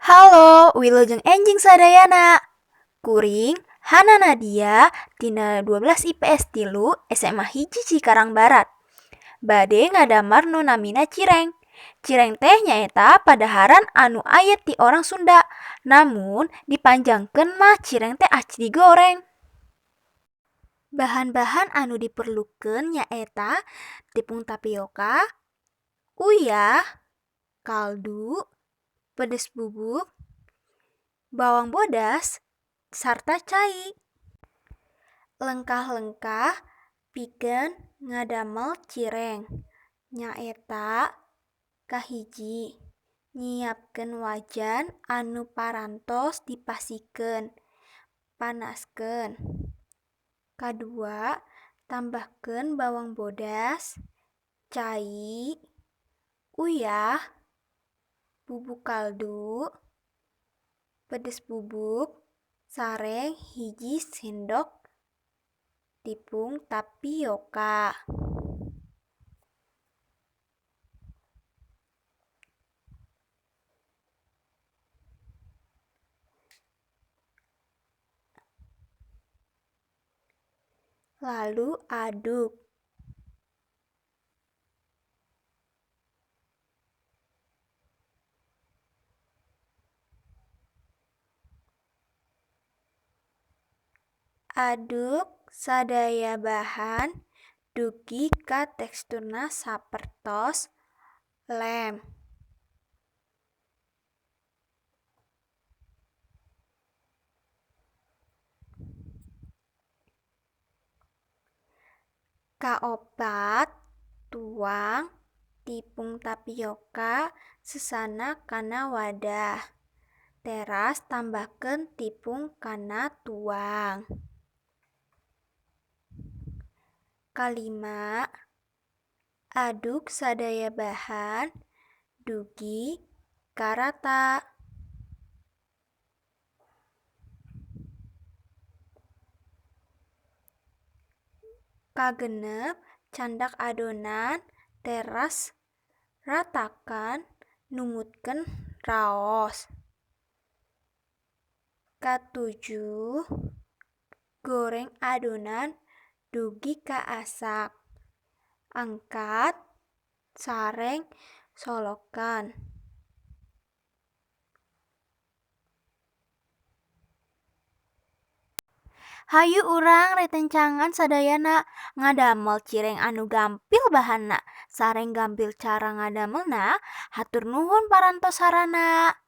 Halo, wilujeng enjing sadayana. Kuring Hana Nadia tina 12 IPS 3 SMA 1 Cikarang Barat. Bade ngadamar nu namina cireng. Cireng teh nyaeta padaharan anu aya ti orang Sunda, namun dipanjangkeun mah cireng teh aci digoreng. Bahan-bahan anu diperlukeun nyaeta tepung tapioka, uyah, kaldu, pedes bubuk, bawang bodas, sarta cai. Lengkah-lengkah pikeun ngadamel cireng nyaeta kahiji, nyiapkeun wajan anu parantos dipasikeun, panaskeun. Kadua, tambahkeun bawang bodas, cai, uyah, bubuk kaldu, pedes bubuk, sareng 1 sendok tipung tapioka. Lalu aduk. Aduk sadaya bahan dugi ka teksturna sapertos lem. Kaopat, tuang tipung tapioka sesana kana wadah, teras tambahkeun tipung kana tuang. Kalima, aduk sadaya bahan dugi ka rata. Kagenep, candak adonan teras ratakan numutkeun raos. Katujuh, goreng adonan dugi ka asak. Angkat sareng solokan. Hayu urang rerencangan sadayana ngadamel cireng anu gampil bahanna sareng gampil cara ngadamelna. Hatur nuhun parantos sarana.